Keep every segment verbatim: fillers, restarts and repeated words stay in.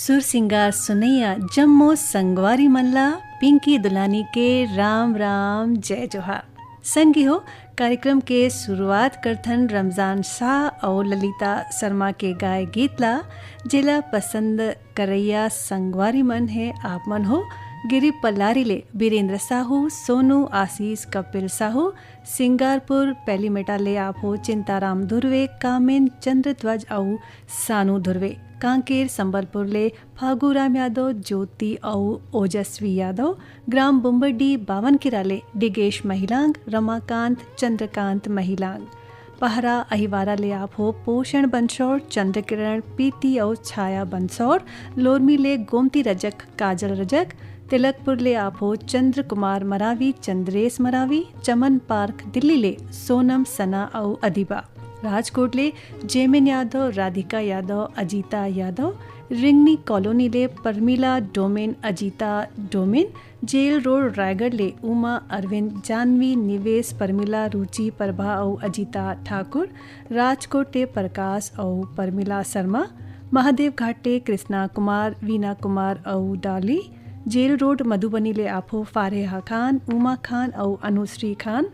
सुर सिंगार सुनैया जम्मो संगवारी मन ला पिंकी दुलानी के राम राम जय जोहार। संगी हो, कार्यक्रम के शुरुआत करथन रमजान शाह अउ ललिता शर्मा के गाए गीत ला, जेला पसंद करैया संगवारी मन हे आप मन हो। गिरी पलारी ले बीरेंद्र साहू, सोनू, आशीष, कपिल साहू, सिंगारपुर पैलीमेटा ले आप हो चिंताराम धुर्वे, कामिन, चंद्रध्वज अउ सानू धुर्वे। कांकेर संबलपुर ले फागू राम यादव, ज्योति अउ ओजस्वी यादव। ग्राम बुम्बडी बावनकिरा ले डिगेश महिलांग, रमाकांत, चंद्रकांत महिलांग। पहरा अहिवारा ले आप हो पोषण बंसौर, चंद्रकिरण, पीती अउ छाया बंसौर। लोरमी ले गोमती रजक, काजल रजक। तिलकपुर ले आप हो चंद्र कुमार मरावी, चंद्रेश मरावी। चमन पार्क दिल्ली ले सोनम, सना अउ अदिबा। राजकोट ले जेमिन यादव, राधिका यादव, अजीता यादव। रिंगनी कॉलोनी ले परमिला डोमिन, अजीता डोमिन। जेल रोड रायगढ़ ले उमा, अरविंद, जानवी, निवेश, परमिला, रुचि, प्रभा अउ अजीता ठाकुर। राजकोट ले प्रकाश अउ परमिला शर्मा। महादेव घाट ले कृष्णा कुमार, वीना कुमार अउ डाली। जेल रोड मधुबनी ले आफो फारेहा खान, उमा खान अउ अनुश्री खान।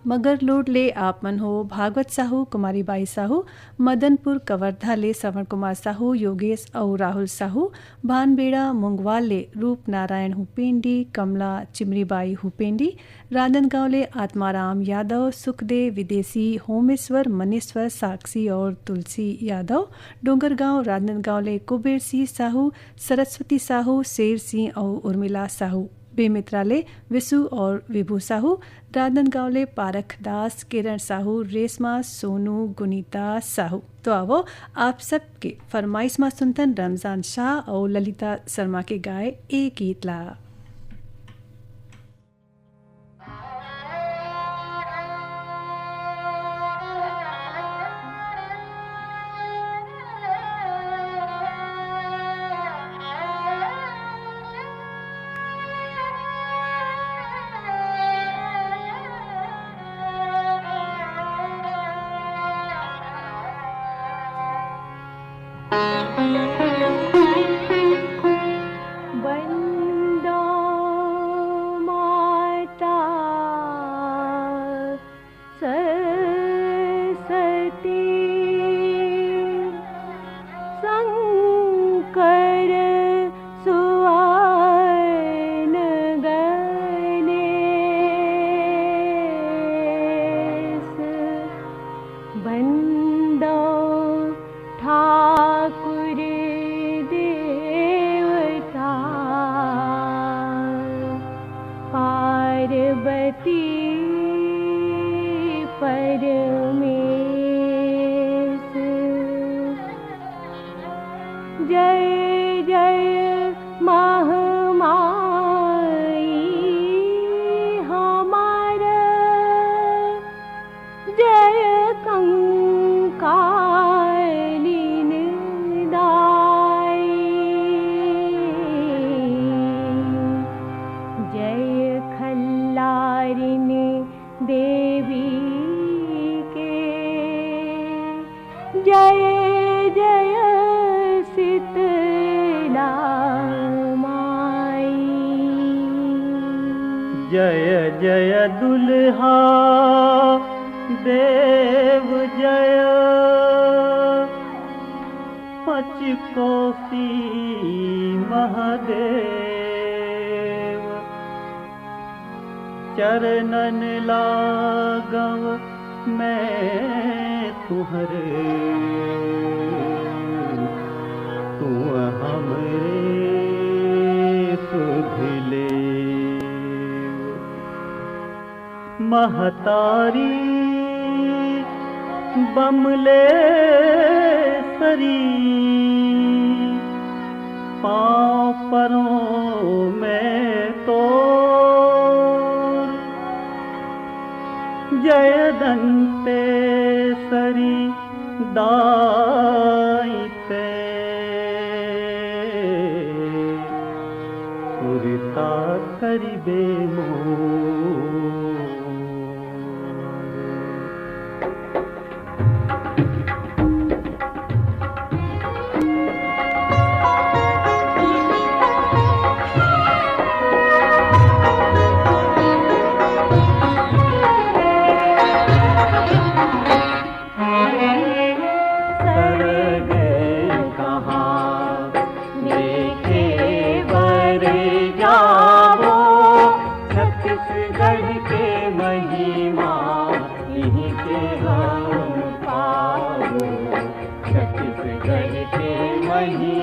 मगरलोड ले आप मन हो भागवत साहू, कुमारी बाई साहू। मदनपुर कवर्धा ले श्रवण कुमार साहू, योगेश अउ राहुल साहू। भानबेड़ा मुंगवाल ले रूप नारायण हुपेंडी, कमला चिमरीबाई हुपेंडी। राजनांदगांव ले आत्माराम यादव, सुखदेव विदेशी, होमेश्वर, मनेश्वर, साक्षी और तुलसी यादव। डोंगरगांव राजनांदगांव ले कुबेर सिंह साहू, सरस्वती साहू, शेर सिंह अउ उर्मिला साहू। बेमेतरा ले विशु और विभू साहू। राजनांदगांव ले पारख दास, किरण साहू, रेशमा, सोनू, गुनीता साहू। तो आवो, आप सबके फरमाइश मा सुनथन रमजान शाह अउ ललिता शर्मा के गाए ए गीत ला।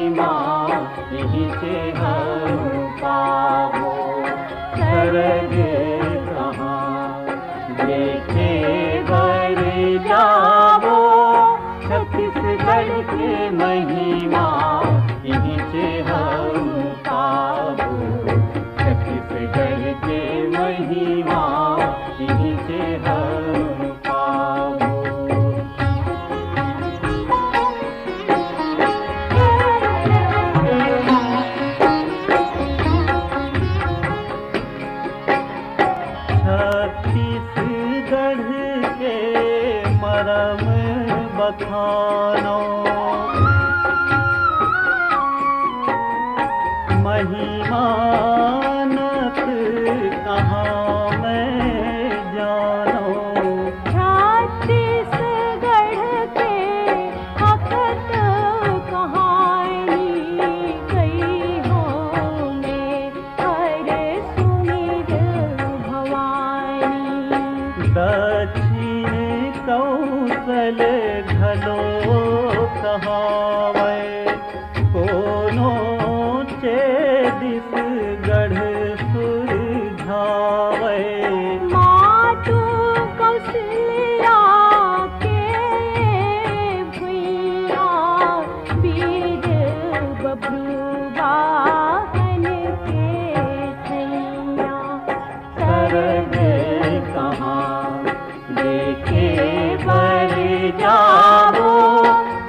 माँ इही से हम पाबो। सरग कहाँ देखे बर जाबो, छत्तीसगढ़ के महिमा इही से हम पाबो। छत्तीसगढ़ के महिमा इही से हम पाबो। छत्तीसगढ़ के मरम बखानो, महिमा नत कहाँ मैं जानो। छत्तीसगढ़ के अकत कहानी कई हो में हर सुनिध भवानी। दक्षिण कौशल घलो कहावै, कोनो छत्तीसगढ़ सुरझावै। मातु कौशल्या के भुइयां, वीर बबलू वाहन के छैया। सरग कहाँ देखे बर जाबो,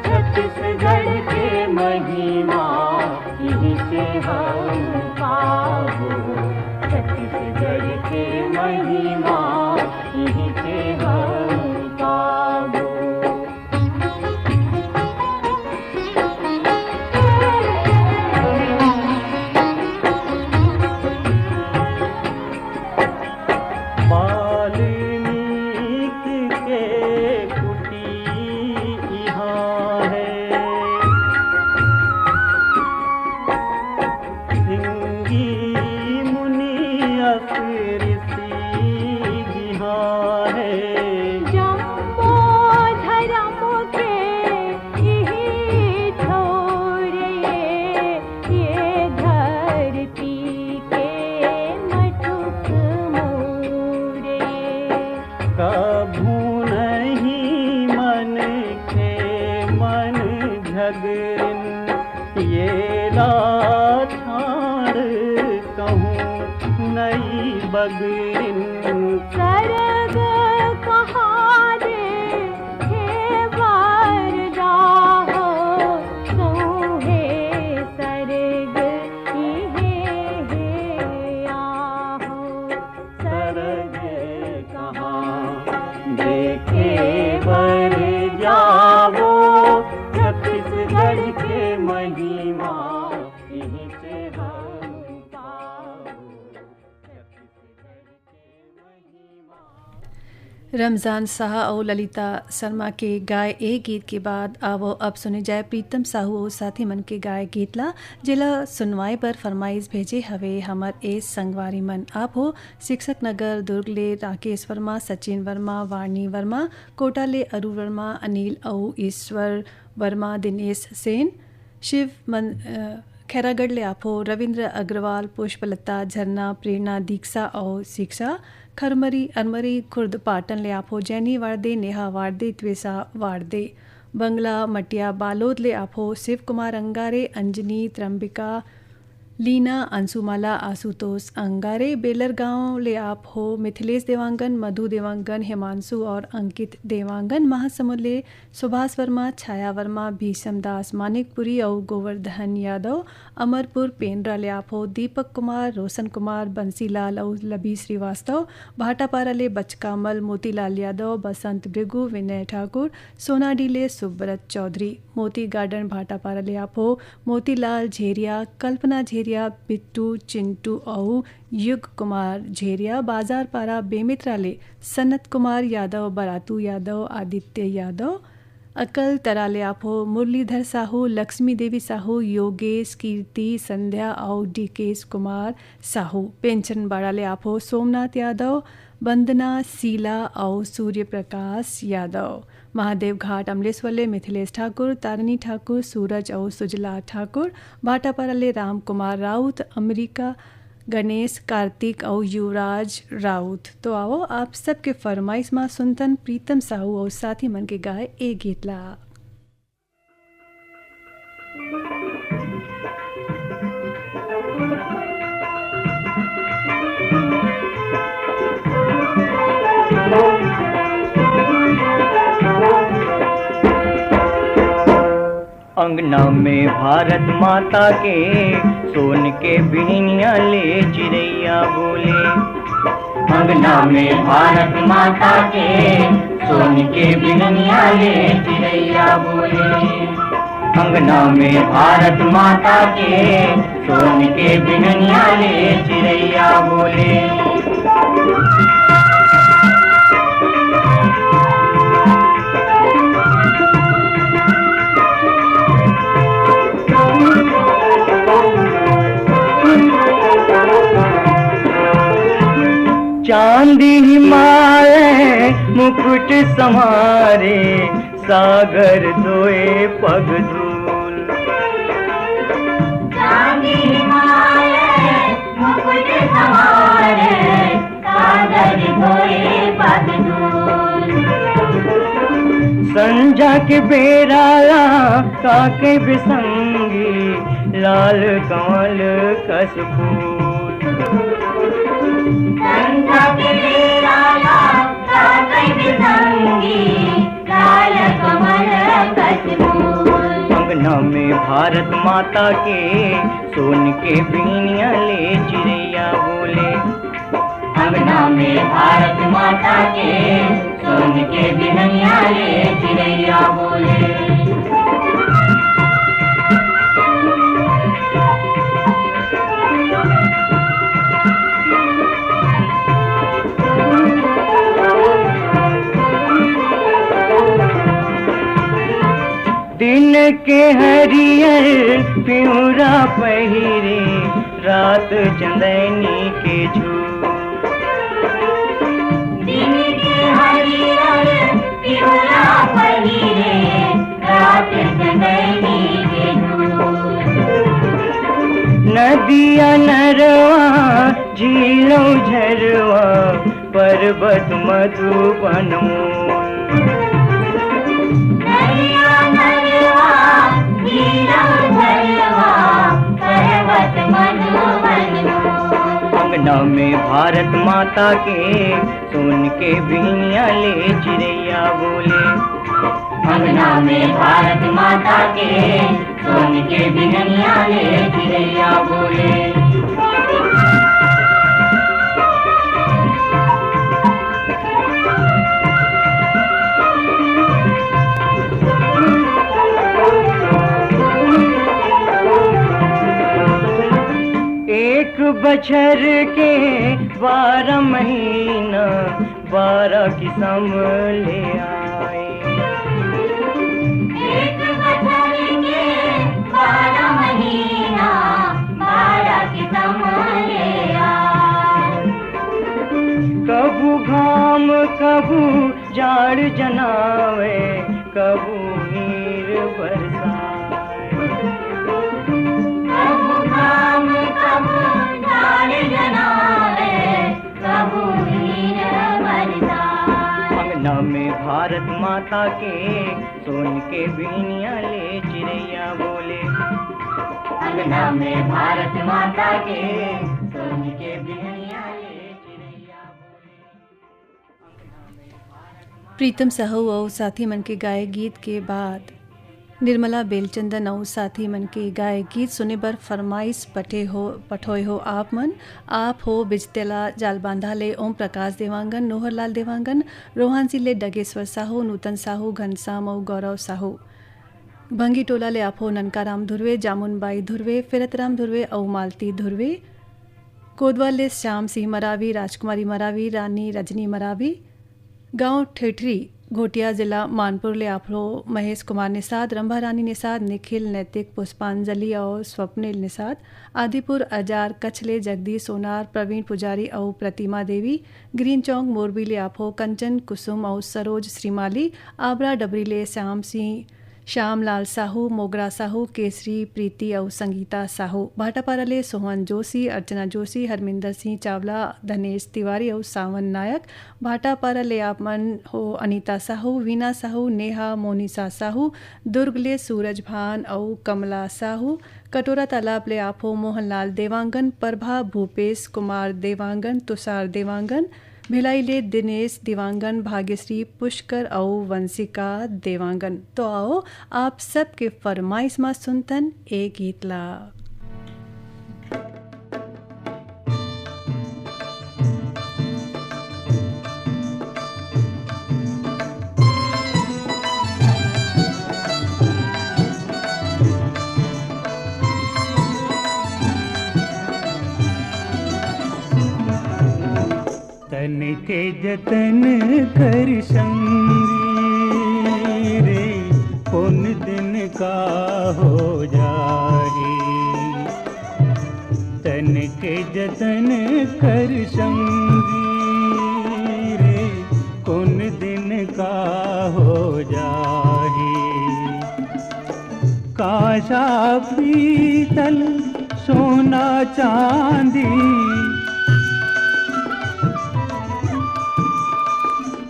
छत्तीसगढ़ के महिमा इही से हम पाबो। छत्तीसगढ़ के महिमा इही से हम पाबो। वाल्मीकि के कुटी इहाँ हे, सिंगी मुनि अस ऋषि जिहाँ हे। जम्मो धरम के इही ठौर ये, ये धरती के मठुक मोर ये। कभू नहीं मनखे मन झगरिन, येला ठाड़ कहूँ नई बगरिन। सरग कहाँ देखे बर जाहो, सौंहे सरग इहे हे आहो। सरग कहाँ देखे बर जाबो, छत्तीसगढ़ के महिमा इही से हम पाबो। रमजान शाह अउ ललिता शर्मा के गाए ए गीत के बाद आवो अब सुने जाए प्रीतम साहू अउ साथी मन के गाए गीत ला, जेला सुनवाए बर फरमाइश भेजे हवे हमर ए संगवारी मन। आप हो शिक्षक नगर दुर्ग ले राकेश वर्मा, सचिन वर्मा, वाणी वर्मा, कोटा ले अरुण वर्मा, अनिल अउ ईश्वर वर्मा, दिनेश सेन, शिव मन-, अ, खैरागढ़ ले आप हो रविंद्र अग्रवाल, पुष्पलता, झरना, प्रेरणा, दीक्षा अउ शिक्षा, खरमरी, अरमरी, खुर्द, पाटन ले आप हो जैनी वारदे, नेहा वारदे, त्वेसा वारदे, बंगला, मटिया, बालोद ले आप हो शिव कुमार अंगारे, अंजनी, त्रंबिका, लीना, अंशुमाला, आशुतोष अंगारे, बेलर गांव ले आप हो मिथिलेश देवांगन, मधु देवांगन, हिमांशु और अंकित देवांगन, महासमुंद ले सुभाष वर्मा, छाया वर्मा, भीषम दास मानिकपुरी अउ गोवर्धन यादव, अमरपुर पेंड्रा ले आप हो दीपक कुमार, रोशन कुमार, बंसीलाल अउ लबी श्रीवास्तव, भाटापारा ले बचकामल, मोतीलाल यादव, बसंत भृगु, विनय ठाकुर, सोनाडी ले सुब्रत चौधरी, मोती गार्डन भाटापारा ले आप हो मोतीलाल झेरिया, कल्पना झेरिया, बिट्टू, चिंटू अउ युग कुमार झेरिया, बाजारपारा बेमेतरा ले सनत कुमार यादव, बरातू यादव, आदित्य यादव, अकलतरा ले आप हो मुरलीधर साहू, लक्ष्मी देवी साहू, योगेश, कीर्ति, संध्या अउ डीकेश कुमार साहू। पेंचनबाड़ा ले आप हो सोमनाथ यादव, वंदना, शीला अउ सूर्य प्रकाश यादव। महादेव घाट अमलेश्वर ले मिथिलेश ठाकुर, तारिणी ठाकुर, सूरज अउ सुजला ठाकुर। भाटापारा ले राम कुमार राउत, अमरिका, गणेश, कार्तिक अउ युवराज राउत। तो आओ, आप सबके फरमाइश मा सुनथन प्रीतम साहू अउ साथी मन के गाए ए गीत ला। अंगना में भारत माता के सोन के बिहनिया ले चिरैया बोले। अंगना में भारत माता के सोन के बिहनिया ले चिरैया बोले। अंगना में भारत माता के सोन के बिहनिया ले चिरैया बोले। चांदी हिमालय मुकुट संवारे, सागर धोए पग धूल। चांदी हिमालय मुकुट संवारे, सागर धोए पग धूल। संझा के बेरा ला काके बिसंगी, लाल कमल कस फूल। संझा के बेरा ला काके बिसंगी, लाल कमल कस फूल। अंगना में भारत माता के सोन के बिहनिया ले चिरैया बोले। अंगना में भारत माता के सोन के बिहनिया ले चिरैया बोले। दिन के हरियर पिउरा पहिरे, रात चंदैनी के झूल। दिन के हरियर पिउरा पहिरे, रात चंदैनी के झूल। नदिया नरवा झीलो झरवा, पर्वत मधुबन मोल। नदिया नरवा झीलो झरवा, पर्वत मधुबन मोल। अंगना में भारत माता के सोन के बिहनिया ले चिरैया बोले। अंगना में भारत माता के सोन के बिहनिया ले चिरैया बोले। एक बछर के बारह महीना, बारह किसम ले आए। एक बछर के बारह महीना, बारह किसम ले आए। कभू घाम, कभू जाड़ जनावे, कभू नीर बरसाए। कभू घाम, कभू जाड़ जनावे, कभू नीर बरसाए। अंगना में भारत माता के सोन के बिहनिया ले चिरैया बोले। अंगना में भारत माता के सोन के बिहनिया ले चिरैया बोले। प्रीतम साहू अउ साथी मन के गाए गीत के बाद निर्मला बेलचंदन अउ साथी मन के गाए गीत सुने बर फरमाइश पठे हो, पठोए हो आप मन। आप हो बिजतेला जालबांधा ले ओम प्रकाश देवांगन, नोहरलाल देवांगन, रोहानसी ले डगेश्वर साहू, नूतन साहू, घनश्याम अउ गौरव साहू। भंगी टोला ले आप हो ननकाराम धुर्वे, जामुनबाई धुर्वे, फेरतराम धुर्वे अउ मालती धुर्वे। कोदवा ले श्याम सिंह मरावी, राजकुमारी मरावी, रानी रजनी मरावी। गांव ठेठरी घोटिया जिला मानपुर ले आफरो महेश कुमार निषाद, रंभा रानी निषाद, निखिल नैतिक, पुष्पांजलि अउ स्वप्निल निषाद, आदिपुर अजार कच्छ ले जगदीश सोनार, प्रवीण पुजारी अउ प्रतिमा देवी, ग्रीन चौक मोरबी ले आफो कंचन कुसुम अउ सरोज श्रीमाली, आबरा डबरी ले श्याम सिंह, श्यामलाल साहू, मोगरा साहू, केसरी प्रीति अउ संगीता साहू, भाटापारा ले सोहन जोशी, अर्चना जोशी, हरमिंदर सिंह चावला, धनेश तिवारी अउ सावन नायक, भाटापारा ले आप मन हो अनीता साहू, वीना साहू, नेहा, मोनिसा साहू, दुर्ग ले सूरज भान अउ कमला साहू, कटोरा तालाब ले आप हो मोहनलाल देवांगन, प्रभा, भूपेश कुमार देवांगन, तुषार देवांगन, भिलाई ले दिनेश देवांगन, भाग्यश्री पुष्कर अउ वंशिका देवांगन। तो आओ, आप सबके फरमाइश मा सुनथन ए गीत ला। तन के जतन कर संगी रे, कोन दिन का हो जाही। तन के जतन कर संगी रे, कोन दिन का हो जाही। कांसा पीतल सोना चांदी,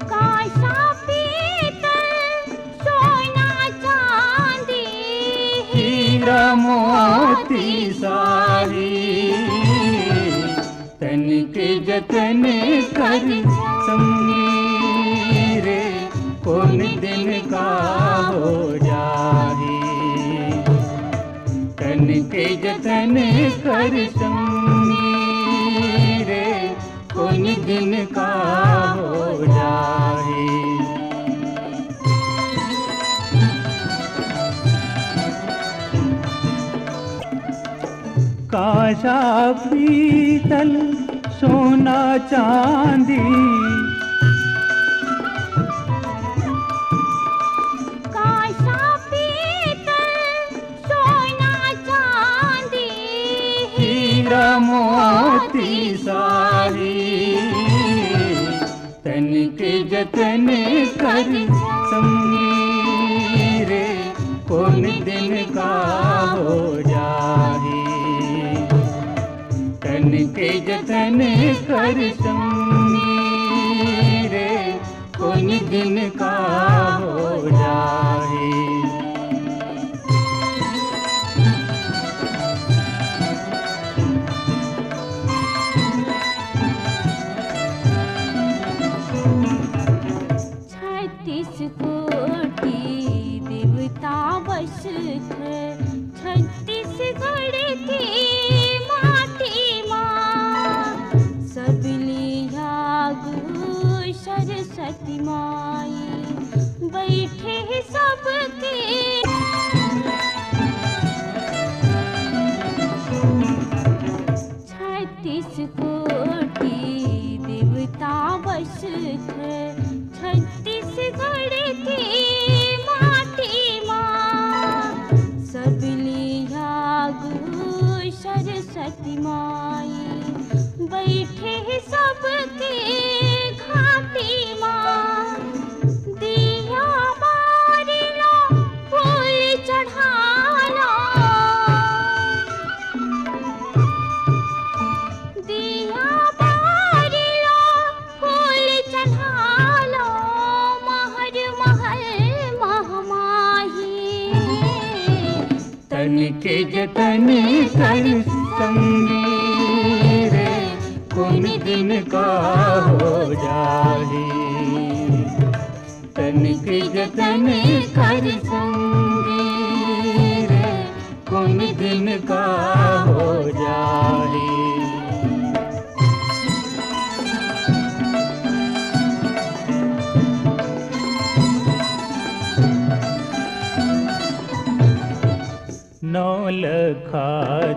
कांसा पीतल सोना चांदी, हीरा मोती साही। तन के जतन कर संगी रे, कोन दिन का हो जाही। तन के जतन कर संगी रे, कोन दिन का हो जाही। कांसा पीतल सोना चांदी, कांसा पीतल सोना चांदी, हीरा मोती साही। तन के जतन कर संगी रे, कोन दिन का हो जाही। तन के जतन कर संगी रे, कोन दिन का हो जाही। छत्तीस कोटि देवता बसत छत्तीसगढ़ के माटी मा, सबले आगू सरस्वती माई बइठे हे सबके। छत्तीस कोटि देवता बसत छत्तीसगढ़ के माटी मा, सबले आगू सरस्वती माई बइठे हे सबके घाटी मा। दिया बारी लो, फूल चढ़ा लो, दिया बारी लो, फूल चढ़ा लो, महर महल महमाही। तन के जतन कर संगी रे, कोन दिन का हो जाही। तन के जतन कर संगी रे, कोन दिन का हो जाही। नौलखा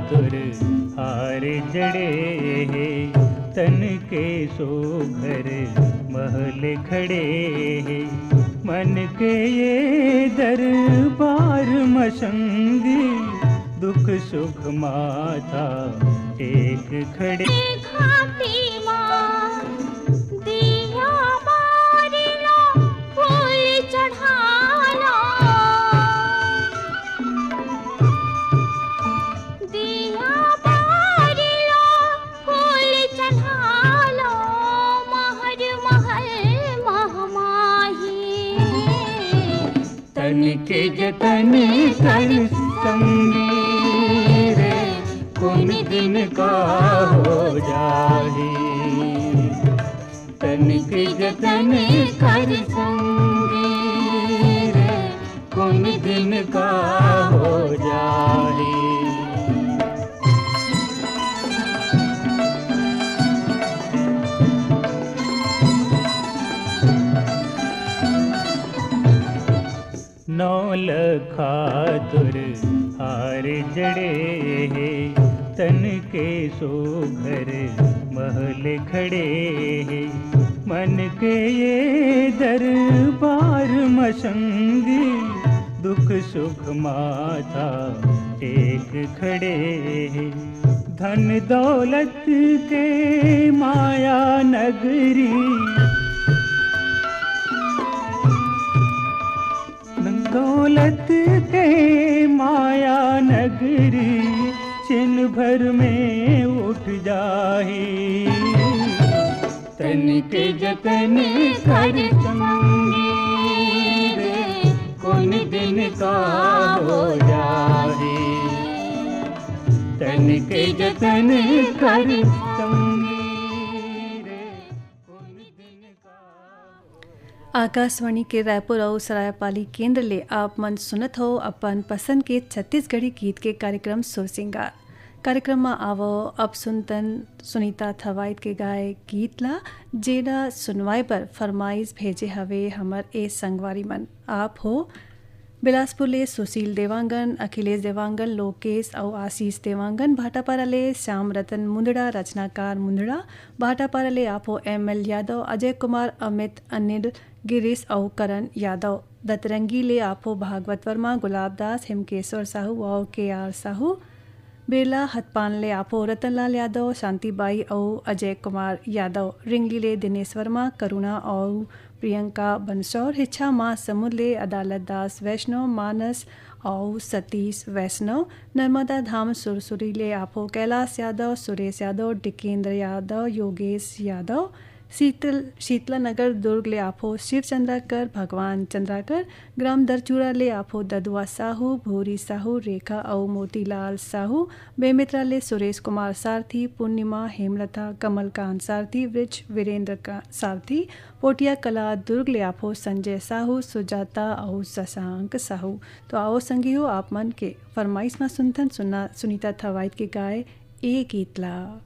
तुर हार जड़े हे, तन के सोघर महल खड़े हे। मन के ये दरबार म संगी, दुख सुख माथा टेक खड़े। घाटी मा दिया बारी लो, फूल चढ़ा लो। दिया बारी लो, फूल चढ़ा लो, महर महल महमाही। तन के जतन कर संगी रे, कोन दिन का हो जाही। तन के जतन कर संगी रे, कोन दिन का हो जाही। नौ लखा तुर हार जड़े हे, तन के सोघर महल खड़े हे। मन के ये दरबार म संगी, दुख सुख माथा टेक खड़े हे। धन दौलत के माया नगरी, दौलत के माया नगरी, छिन भर में उठ जाही। तन के जतन कर संगी रे, कोन दिन का हो जाही। तन के जतन कर संगी रे, कोन दिन का। आकाशवाणी के रायपुर अउ सरायपाली केंद्र ले आप मन सुनत हो अपन पसंद के छत्तीसगढ़ी गीत के कार्यक्रम सुर सिंगार। कार्यक्रम म आवो, अब सुनतन सुनीता थवाइत के गाए गीत ला, जेला सुनवाए बर फरमाइश भेजे हवे हमर ए संगवारी मन। आप हो बिलासपुर ले सुशील देवांगन, अखिलेश देवांगन, लोकेश अउ आशीष देवांगन, भाटापारा ले श्याम रतन मुंदड़ा, रचनाकार मुंदड़ा, भाटापारा ले आप हो एम एल यादव, अजय कुमार, अमित, अनिल, गिरीश अउ करण यादव, दतरंगी ले आप हो भागवत वर्मा, गुलाब दास, हेमकेश्वर साहू अउ के आर साहू, बेला हतपान ले आप हो रतनलाल यादव, शांति बाई अउ अजय कुमार यादव, रिंगली ले दिनेश वर्मा, करुणा अउ प्रियंका बंसौर, हिच्छा महासमुंद ले अदालत दास वैष्णव, मानस अउ सतीश वैष्णव, नर्मदा धाम सुरसुरी ले आप हो कैलाश यादव, सुरेश यादव, टिकेंद्र यादव, योगेश यादव, शीतल, शीतला नगर दुर्ग ले आप हो शिव चंद्राकर, भगवान चंद्राकर, ग्राम दरचूरा ले आप हो ददुआ साहू, भूरी साहू, रेखा अउ मोतीलाल साहू, बेमेतरा ले सुरेश कुमार सारथी, पूर्णिमा, हेमलता, कमलकांत सारथी, वृक्ष वीरेंद्र का-, सारथी, पोटिया कला दुर्ग ले आप हो संजय साहू, सुजाता अउ शशांक साहू। तो आओ संगी हो, आप मन के फरमाइश म सुनथन सुना-, सुनीता थवाइत के गाए ए गीत ला।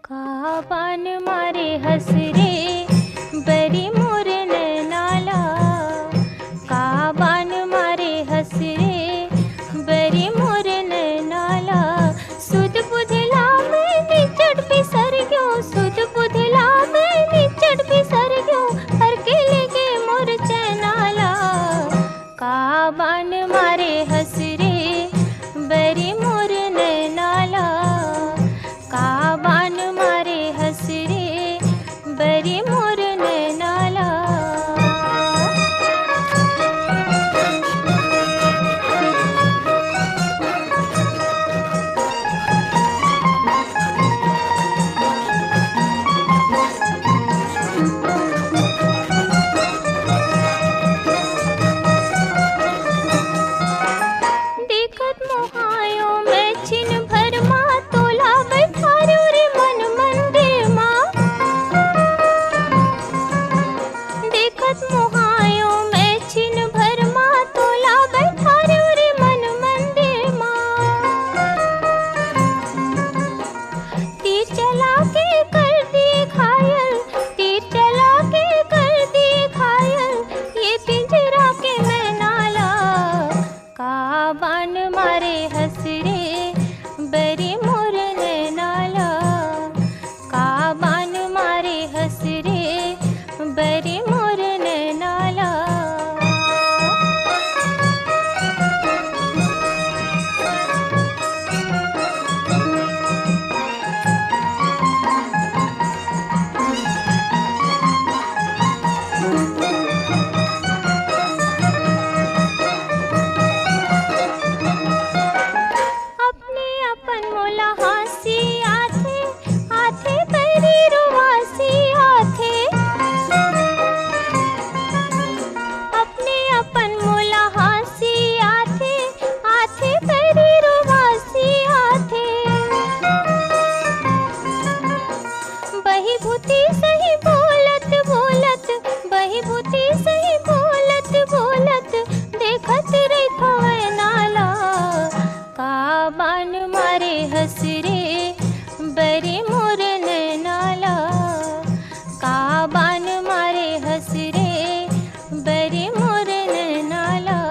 का बान मारे हस रे बरी मोर नैना ला, का बान मारे हस रे बरी मोर नैना ला, सुध बुध ला मैं मोला हाँसी आथे, आथे बरी रुवासी आथे। अपने अपन मोला हाँसी आथे, आथे बरी रुवासी आथे। बही भूती सही बोलत बोलत, बही भूती सही बोलत बोलत, देखत रहिथवय नाला। का बान मारे हस रे बरे मोर नैना ला, का बान मारे हस रे बरे मोर नैना ला।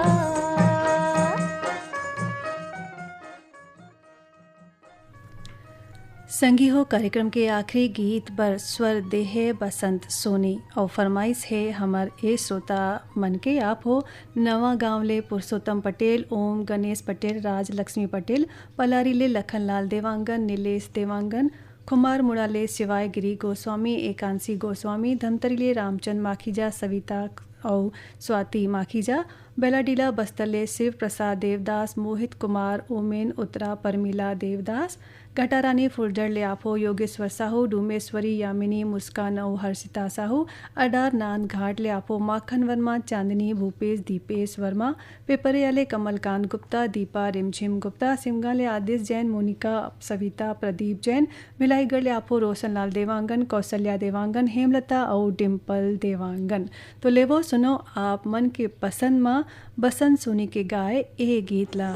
संगी हो, कार्यक्रम के आखिरी गीत बर स्वर दे हे बसंत सोनी अउ फरमाइश हे हमर ए श्रोता मन के। आप हो नवा गांव ले पुरुषोत्तम पटेल, ओम गणेश पटेल, राज लक्ष्मी पटेल, पलारी ले लखनलाल देवांगन, नीलेश देवांगन, खुमार मुड़ा ले शिवाय गिरी गोस्वामी, एकांशी गोस्वामी, धमतरी ले रामचंद माखीजा, सविता अउ स्वाति माखीजा, बेलाडीला बस्तर ले शिव प्रसाद देवदास, मोहित कुमार, ओमेन उत्तरा, परमिला देवदास, घटारानी फुलझड़ ले आप हो योगेश्वर साहू, डूमेश्वरी, यामिनी, मुस्कान अउ हर्षिता साहू, अडार नांद घाट ले आप हो माखन वर्मा, चांदनी, भूपेश, दीपेश वर्मा, पेपरिया ले कमलकांत गुप्ता, दीपा रिमझिम गुप्ता, सिमगा ले आदिश जैन, मोनिका, सविता, प्रदीप जैन, भिलाईगढ़ ले आप हो रोशनलाल देवांगन, कौशल्या देवांगन, हेमलता अउ डिम्पल देवांगन। तो लेवो सुनो आप मन के पसंद म बसंत सोनी के गाए ए गीत ला।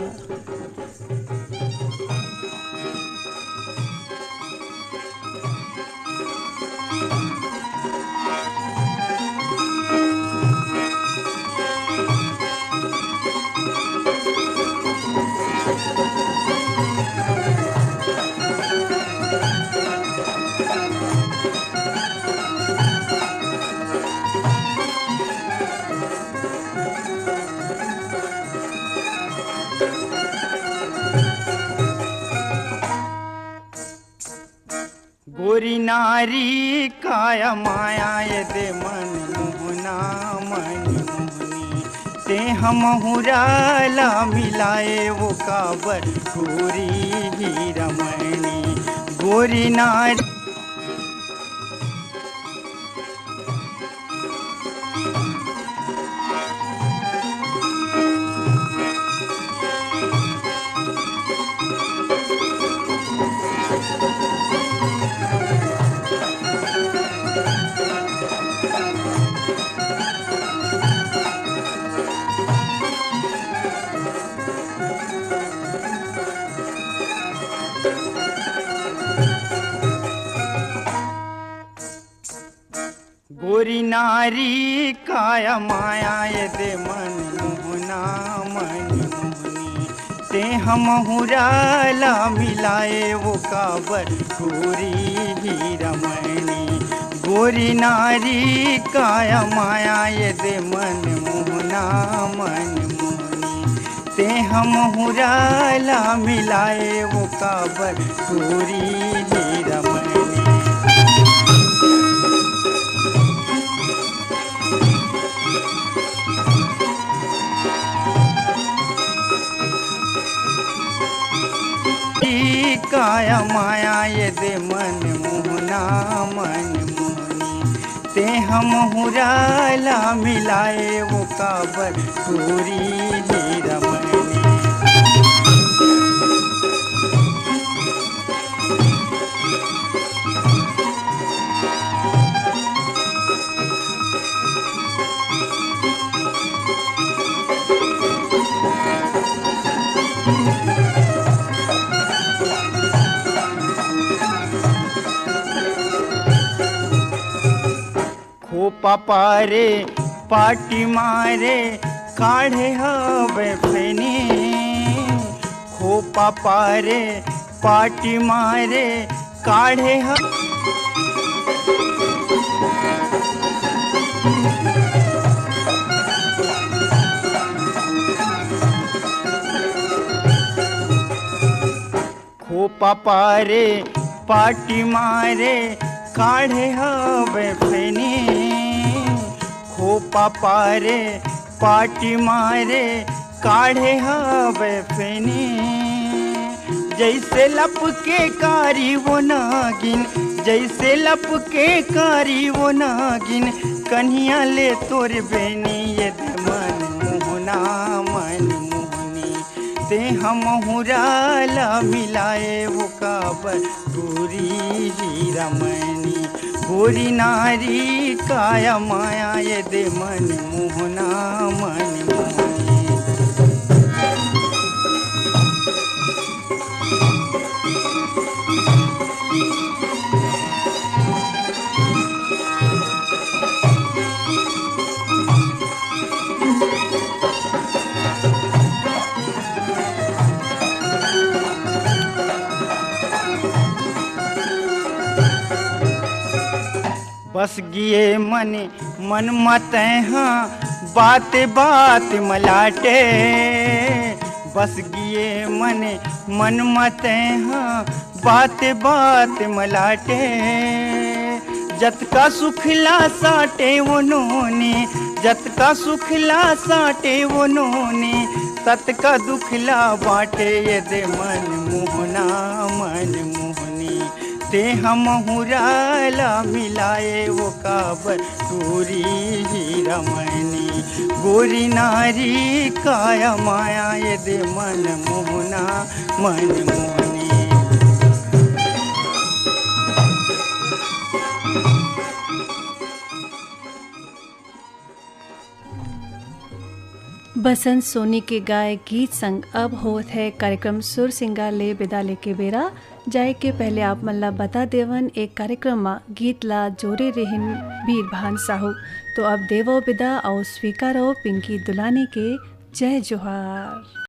गोरी नारी काया माया ये दे मन मोहना मन मोहनी, ते हम हुरा ला मिलाए वो काबर गोरी हीरा मणि। गोरी नारी गोरी नारी काया माया ये दे मन मोहना मन मोहनी, ते हम हुरा ला मिलाए वो काबर गोरी हीरा मणि। गोरी नारी काया माया ये दे मन मोहना मन मोहनी, ते हम हुरा ला मिलाए वो काबर गोरी हीरा मणि। काया माया ये दे मन मोहना मन मोहनी, ते हम हुरा ला मिलाए वो काबर गोरी हीरा मणि। खोपा पारे पाटी मारे काढ़े हवे फेनी। खोपा पारे पाटी मारे काढ़े ह खोपा पारे पाटी मारे काढ़े हवे फेनी। खोपा पारे पाटी मारे काढ़े हवे फेनी। जैसे लपके कारी वो नागिन, जैसे लपके कारी वो नागिन, कन्हिया ले तोर बेनी ये दे मन मोहना मन मोहनी। ते हम हुराला मिलाए वो काबर गोरी हीरा मैनी, गोरी नारी काया माया ये दे मन मोहना मन मोहनी। बस गिए मन, मन मत हा बात बात मलाटे। बस गिए मन, मन मत हा बात बात मलाटे। जतका सुखला साटे वो नोनी, जतका सुखला साटे वो नोनी, ततका दुखला बाटे ये दे मन मोहना मन मोहनी। ते हम हुराला मिलाए वो काबर गोरी हीरा मैनी, गोरी नारी काया माया ये दे मन मोहना मन मोहनी। बसंत सोनी के गाय गीत संग अब होत है कार्यक्रम सुर सिंगार ले बिदा लेके बेरा। जाए के पहले आप मन ला बता देवन, एक कार्यक्रम मा गीत ला जोरे रिहिन बीरभान साहू। तो अब देवो बिदा अउ स्वीकारो पिंकी दुलानी के जय जोहार।